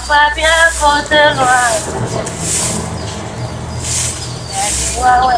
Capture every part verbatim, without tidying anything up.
Papye kote lwa. Gade, w a wè.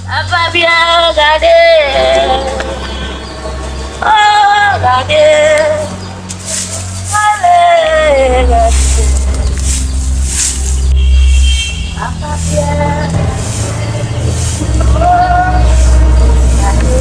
A papye, gade. Oh, gade. Ale, gade. A papye. Oh, gade.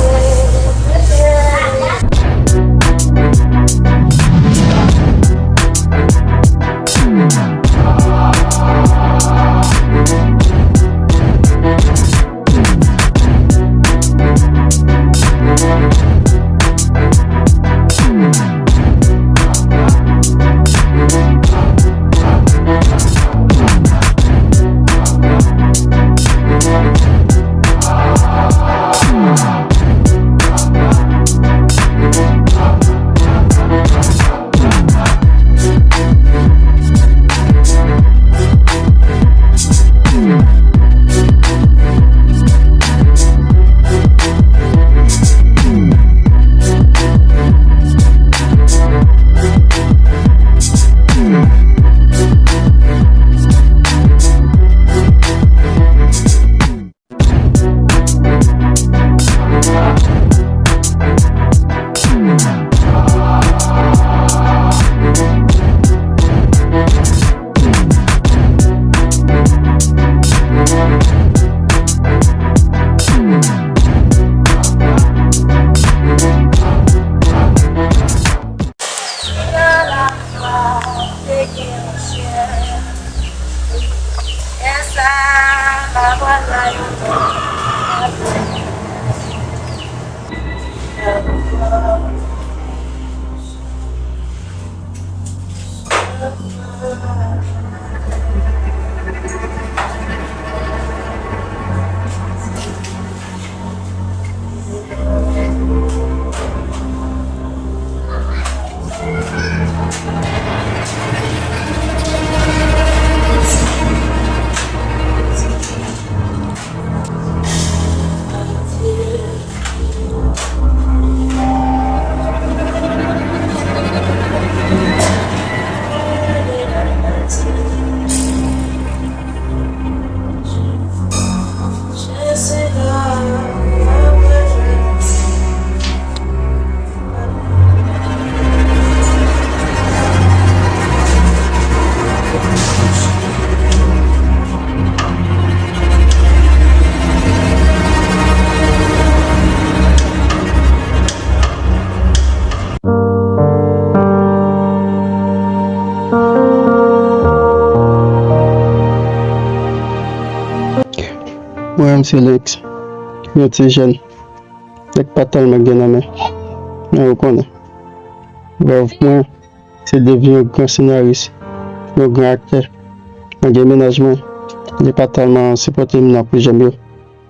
Mwen menm se Lenx, yon ti jèn, nèg pa tèlman gen nan men. Men ou konnen, rèv mwen, se devni yon gran senaris, yon gran aktè. Mwen gen mennaj mwen, li pa tèlman sipòte m nan pwojè m yo,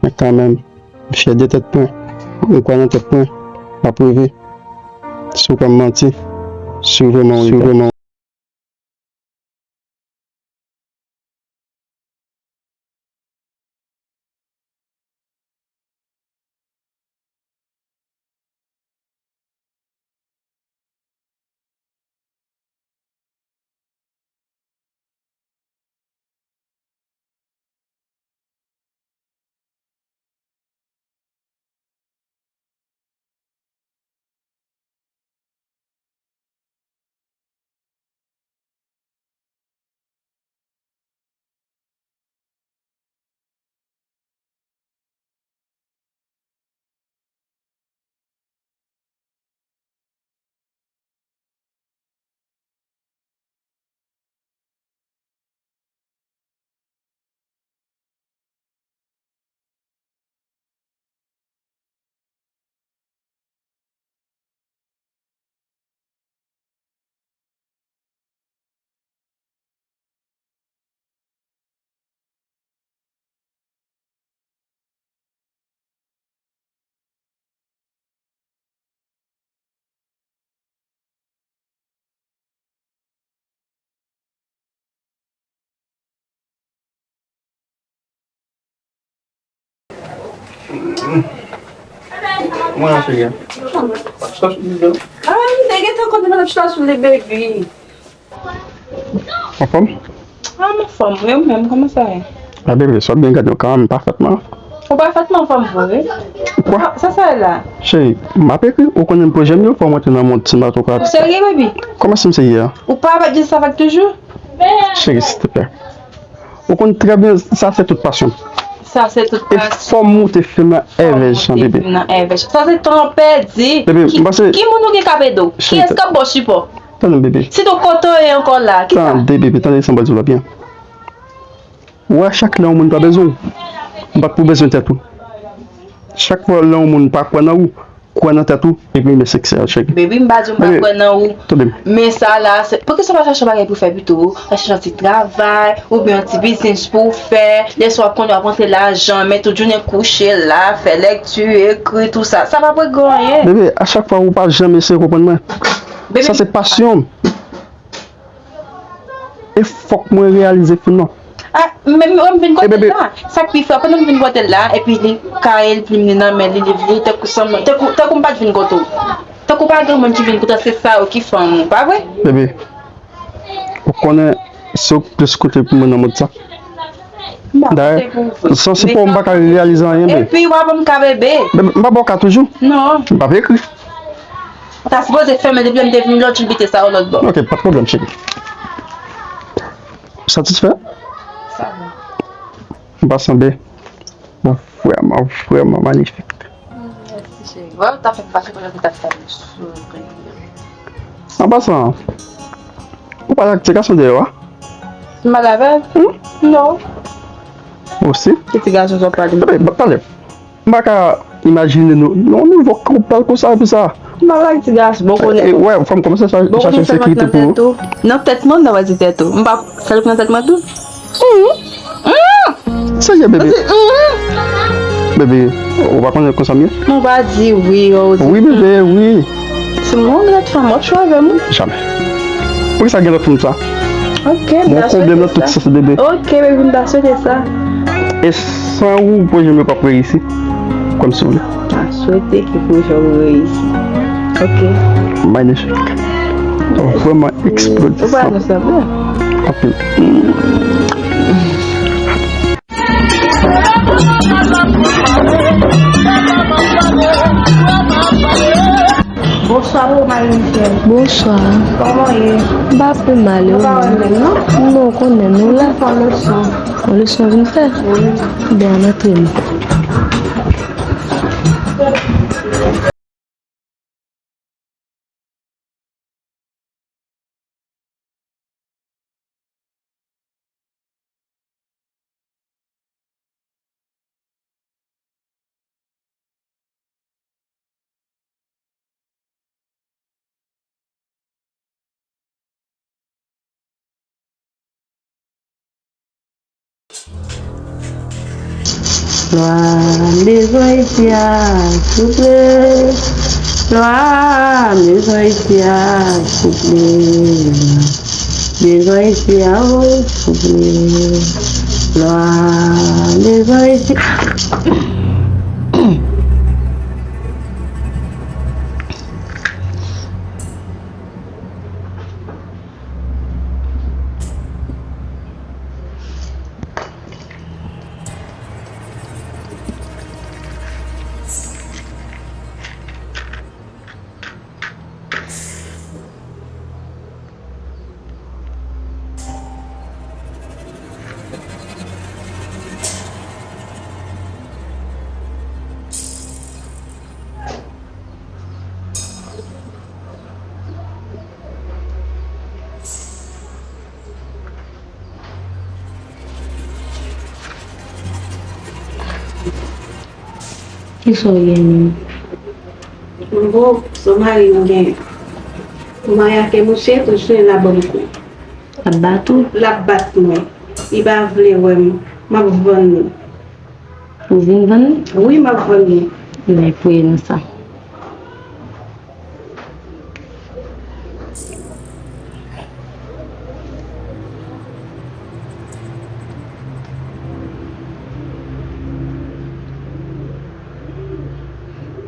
men kanmenm, m fyè de tèt mwen, m kwè nan tèt mwen, m ap rive. Si w kwè m manti, swiv mwen, swiv mwen. Kòman w ye, cheri? Ah, m te gentan kontan, m ap chita sou li, baby. Anfòm? Ah, m anfòm, wi, ou menm, kòman sa ye? Ah, bebe, sa w ap byen gade w kanmenm, pafètman. Ou pafètman anfòm vre, wi. Kwa? Sa, sa sa ye la? Cheri, m ap ekri, ou konnen pwojè m yo, fò m rantre nan mond sinematografik. Ou serye, baby? Kòman si m serye a? Ou pa ap di sa avèk toujou? Cheri, silteplè. Ou konn trè byen, sa se tout pasyon m. Sa se tout pasyon. E fò m moute fim nan èvè jan, bebe. Fò m moute fim nan èvè jan. Sa se tan pèdi. Bebe, m panse. Ki, ki moun ou gen k ap ede w? Kiyès k ap ba w sipò? Tande m, bebe. Sitou kote w ye ankò la, kisa? Tande, bebe, tande sa m pral di w la byen. Ou wè, chak lè yon moun pa bezwen w, m pa t pou bezwen tèt ou. Chak fwa lè yon moun pa kwè nan ou, kwè nan tèt ou, epi men siksè a, cheri. Baby, m pa di w m pa kwè nan ou. Tande m. Men sa la, se, poukisa w pa chache yon bagay pou fè pito? Al chache yon ti travay, oubyen yon ti biznis pou w fè. Lè swa w ap konnen w ap rantre lajan, men tout jounen kouche la, fè lèkti, ekri, tou sa. Sa p ap regle anyen. Bebe, a chak fwa ou pa janm eseye konprann mwen. Baby, sa se pasyon m. E fòk mwen reyalize fim nan. Ah, men mwen m vin kote l la. Sa k pi fre, pandan m vin kote l la, epi li kaye l, plim li nan men li, liv li, tankou sanm, tankou, tankou m pa t vin kote w. Tankou pa gen moun ki vin kote w, se sa yo ki fanm ou, pa vre? Bebe, ou konnen se ou k plis koute pou mwen nan mond sa. Dayè, san sipò w m pa ka reyalize anyen, bebe. Epi w ap ban m ka, bebe. Bebe, m pa ba w ka toujou. Non. M p ap ekri. Ou ta sipoze fèmen depi lè m te vin lòt jou, kite sa yon lòt bò. Ok, pa t pwoblèm, cheri. Ou satisfè? Sa va. Ou pa sanble. Ou vrèman, vrèman manifik. Mèsi, cheri. Wè, ou ta fè m pase kote ou ta fè m souri. An pasan, ou pale ak ti gason deyò a? M pale avè l? Hmm? Non. Ou si? Ki ti gason sa w pale? Tande, tande. M pa ka imajine nou nan yon nivo koupab konsa, epi sa. M pa pale ak ti gason, bon, konnen. E, wè, fò m kòmanse chache sekirite pou ou. Nan tèt mwen, m ta pral di tèt ou. M pa, sa l nan tèt mwen tou? Serye, bebe. Bebe, ou pa konnen konsa m ye? Mwen pa di wi, ou di. Wi, bebe, wi. Si mwen yon lòt fanm, w ap chwa avè m? Jamè. Poukisa gen lòt fanm sa? Ok, m ta swete sa. Mwen konble nan tout sans, bebe. Ok, baby, m ta swete sa. E san ou, pwojè m yo p ap reyisi. Kòmsi w vle. M ta swete ke pwojè w reyisi. Ok. Magnifique. Ou vrèman eksplode. Ou pa nan sa vre. Anpil. Bonswa, Marie Michel. Bonswa. Kòman w ye? M pa pi mal, e ou menm? Nou pa wè menm, non? Non, ou konnen nou la. Ou vin fè yon leson. Yon leson vin fè? Wi. Bon, ann antre nou. Lwa, m bezwen isi a, souple. Lwa, m bezwen isi a, souple. Bezwen isi a, o, souple. Lwa, m bezwen isi. Kisa w gen menm? Mwen bon, se mari m gen. Mwen ak misye, tou se l ap ban m kou. L ap bat ou? L ap bat mwen. Li pa vle wè m. M ap vann li. Ou vin vann li? Wi, m ap vann li. Men pou nou sa.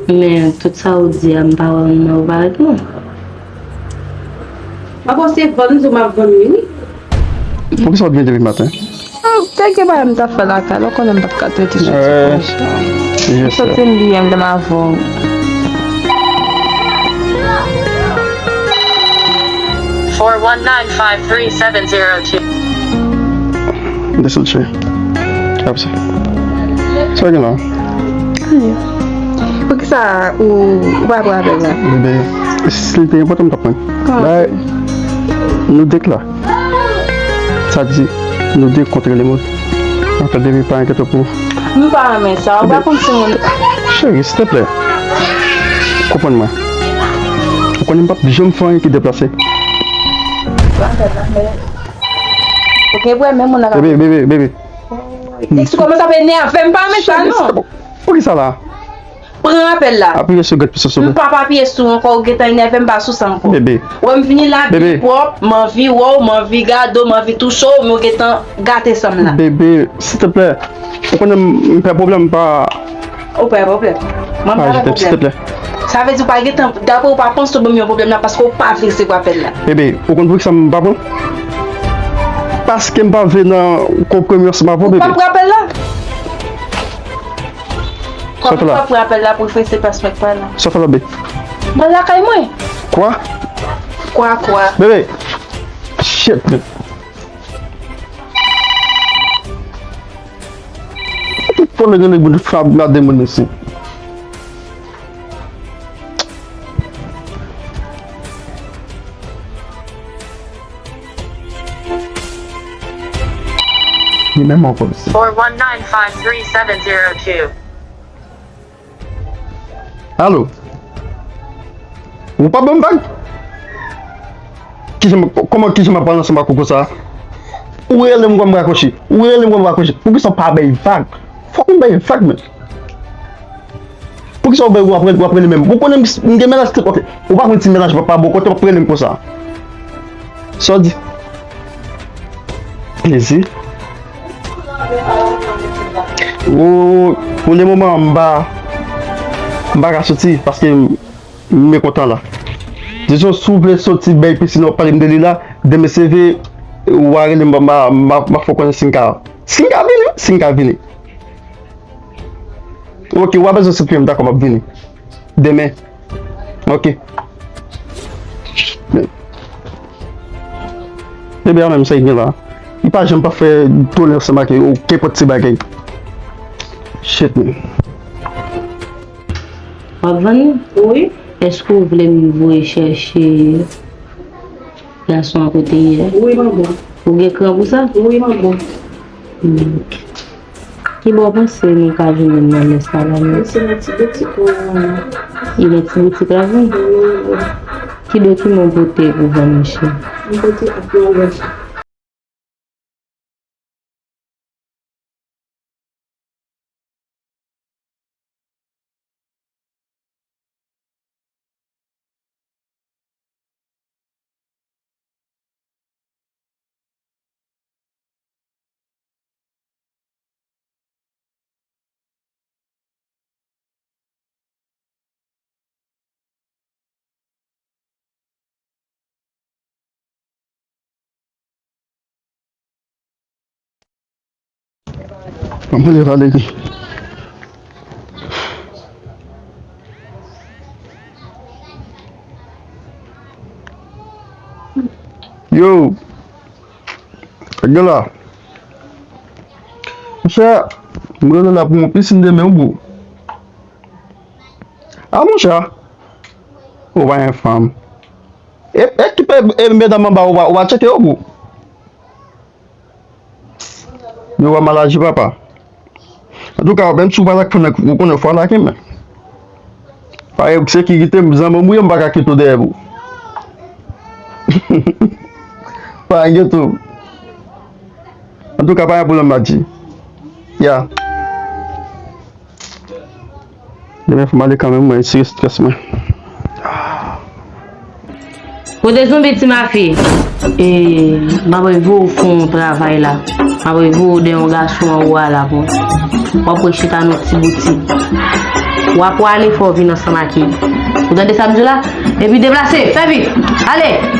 Men tout sa ou di a, m pa wè nan ou pa reponn. Papa, se vann, m di w m ap vann li, wi. Poukisa w t vin depi maten? Ah, te gen bagay m t ap fè lakay la, ou konnen m pa t ka trete soti konsa. M soti m byen, m te m avè w. Four one nine five three seven zero two. Desann cheri. Ap sa. Sa gen la? Anyen. Poukisa ou, ou pa pran apèl la? Bebe, si l te enpòtan, m t ap pran. Kòman? La, nou de k la. Sa di, nou de kontre lemonn. Anfen, bebe, pa enkyete w pou. M pa renmen sa, ou pa konn timoun. Cheri, silteplè. Konprann mwen. Ou konnen m p ap janm fè anyen ki deplase. Ou gen pwoblèm, men moun nan ka. Bebe, bebe, bebe. Tèks ou kòmanse ap enève m, pa renmen sa, non. Poukisa la? Pran apèl la. Apiye sou gèt pis sou. M p ap apiye sou ankò, ou gentan enève m, m pa sou sa ankò. Bebe. Wè m vini la, byen pwòp, m anvi wè w, m anvi gade w, m anvi touche w, men w gentan gate san m la. Bebe, silteplè. Ou konnen m, m pè pwoblèm, m pa. Ou pè pwoblèm. Mwen m pa pè pwoblèm. Silteplè. Sa vle di w pa gentan, dapre w pa panse w ban m yon pwoblèm la paske w pa vle resevwa apèl la. Bebe, ou konn poukisa m pa pran? Paske m pa vle nan konpremyon ansanm avè w, bebe. Ou pa pran apèl la? Kòman w pa pran apèl la pou l prese pase mwen pa la? Sa fè la, bebe. Mwen lakay mwen. Kwa? Kwa, kwa? Bebe. Shit, man. Pou le gen moun frap madanm moun isi. Li menm ankò isi. Four one nine five three seven zero two. Alo? Ou pa ban m vag? Kijan, kòman, kijan m ap pale ansanm ak ou konsa? Ou rele m kòm rakwochi. Ou rele m kòm rakwochi. Poukisa w pa bay vag? Fòk m bay vag, men. Poukisa w bay, w ap rele, w ap rele menm? Ou konnen m, m gen mennaj, ok. Ou pa konn ti mennaj papa bò kote w ap rele m konsa. Sa w di? Plezi. Ou, pou le moman, m pa, m pa ka soti paske m, m mekontan la. Dizon, si w vle soti bay pisin nan, w ap pale m de li la, demen se vre, w a rele m, m a, m a, m a fè w konnen si m ka. Si m ka vini, si m ka vini. Ok, w a bezwen soti, m dakò, m ap vini. Demen. Ok. Bebe a menm sa l gen la. Li pa janm pa fè tounen ansanm ak okenn pòt ti bagay. Shit, man. W ap vann li? Wi. Èske w vle m voye chèche gason an kote l ye? Wi, manman. Ou gen kran pou sa? Wi, manman. Hmm. Ki bò w panse nou ka jwenn youn nan mès la la menm? Se nan ti boutik la, manman. E nan ti boutik la vre? Wi, wi. Ki dokiman w pote pou vann misye? M pote ak yon wòch. Ban m rele Valérie. Yo, nèg la. Monchè, m rele la pou yon pisin demen, wi, bro. A, monchè. Ou pa gen fanm. E, e ki pe, e medam anba ou pa, ou pa tcheke yo, bro. Yo pa mal aji, papa. Antouka, menm si w pa t ak fanm nan, ou konnen fò w lage men. Parèy sekirite m, zanmi m ou ye, m pa ka kite w dèyè pou. Pa enkyete w. Antouka, pa gen pwoblèm, Madji. Ya. Demen fò m ale kanmenm, mwen retire estrès mwen. Kote Zonbi, ti mafi? E, m ap voye w fè yon travay la. M ap voye w de yon gason anwo a la pou w ap rechita nan ti boutik. W ap prale, fò w vin ansanm ak li. Ou tande sa m di w la? Epi deplase, fè vit. Ale!